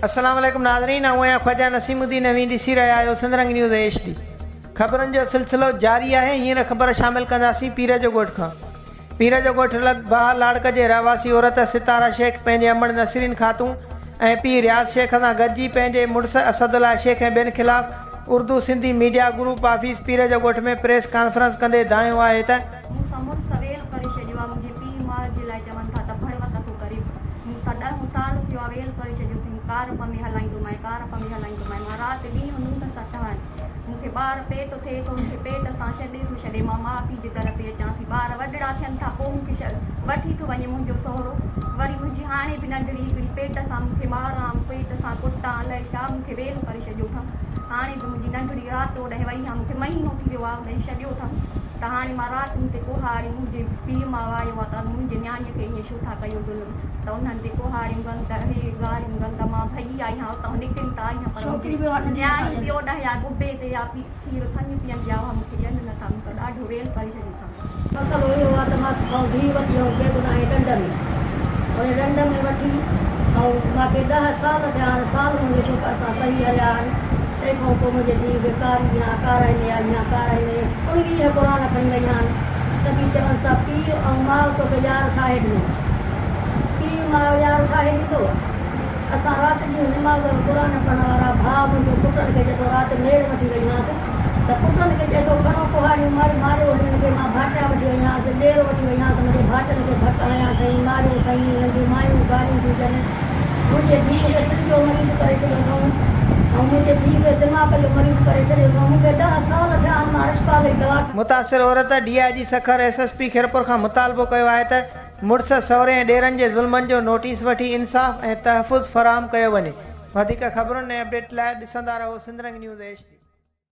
السلام عليڪم ناظرين آئون آهيان خواجه نسيم الدين اوهين ڏسي رهيا آهيو Sindh Rang news H D خبرن جو سلسلو جاري آهي هينئر خبر شامل ڪنداسين پير جو ڳوٺ کان پير جو ڳوٺ لڳ باهه لاڙڪ جي رهواسي عورت ستاره شيخ پنهنجي امڙ نسرين خاتون ۽ پيء رياض شيخ سان گڏجي پنهنجي مڙس اسد الله شيخ ۽ ٻين خلاف Urdu Sindhi media group office Pir Jo Goth ۾ press conference ڪندي دانهيو آهي ته مون سان مڙس ويل ڪري ڇڏيو آ منهنجي پيء ماء جي لاء چون ٿا ته ڀڙوت ٿو ڪري مون سان ڏهون سال ٿيو آ ويل ڪري ڇڏيو اٿئي ڪار پمي هلائيندو مانء ڪار پمي هلائيندو مانء مان رات ڏينهن ننڊ سان ٺهان مون کي ٻار پيٽ ٿئي ٿو مون کي پيٽ سان ڇڏي ٿو ڇڏي مان ماء پيء جي در تي اچان ٿي ٻار وڏڙا ٿين ٿا پوء مون کي وٺي ٿو وڃي منهنجو سهرو وري منهنجي هاڻي به ننڍڙي هڪڙي پيٽ سان مون کي ماران پيٽ سان ڪٽان الائي ڇا مون کي ويل ڪري ڇڏيو اٿم هاڻي به منهنجي ننڍڙي رات اوڏانهن وئي آ مون کي مهينو ٿي ويو آ اوڏانهن ڇڏيو اٿم ته هاڻي مان رات مون تي ڪهاڙيون منهنجي پيء ماء آيو آ ته منهنجي نياڻيء کي ائين ڇو ٿا ڪيو ظلم ته انهن تي ڪهاڙيون گند هي گاريون گند مان ڀڄي آئي هان اتان نڪري ته آئي هان پر منهنجي نياڻي به اوڏانهن آ ڳڀي تي آ کير ٿڃ پيئندي آ اها مون کي ڏين نه ٿا مون سان ڏاڍو ويل ڪري ڇڏيو اٿن. مسئلو اهو آ ته مان کان ڌيء وتي ۽ بيگناهي ڏنڊ ۾ ان ڏنڊ ۾ وٺي ۽ مان کي ڏهه سال ٿيا آهن سال منهنجي ڇوڪر سان صحيح هليا آهن تنهن کان پوء منهنجي ڌيء کي ڪاري هان ڪارائي ۾ آئي هان ڪارائي ۾ 19 قرآن کڻي وئي هان ته به چونس ٿا پيء ۽ ماء توکي يار ٺاهي ڏنو پيء ماء يار ٺاهي ڏيندو اسان رات ڏينهن نماز ۽ قرآن پڙهڻ وارا ڀاء منهنجو پٽن کي چئي ٿو رات ميڙ وٺي وئي هانس ته پٽن کي چئي ٿو کڻو ڪهاڙيون ماريو ماريو هنن کي مان ڀاٽيا وٺي وئي هانس ڏير وٺي وئي هانس منهنجي ڀاٽن کي ڌڪ هنيا اٿئي ماريو اٿئي هنن جون مايون گاريون ٿيون ڏين منهنجي ڌيء کي دل جو مريض ڪري ڇڏيو اٿئون ۽ منهنجي ڌيء کي دماغ جو مريض ڪري ڇڏيو اٿئون مون کي ڏهه سال ٿيا آهن مان رشپال جي دوا متاثر عورت D I G Sukkur S S P Khairpur کان مطالبو ڪيو آهي ته مڙس سهري ۽ ڏيرن جي ظلمن جو نوٽيس وٺي انصاف ۽ تحفظ فراهم ڪيو وڃي وڌيڪ خبرن ۽ اپڊيٽ لاء ڏسندا رهو Sindh Rang news H D.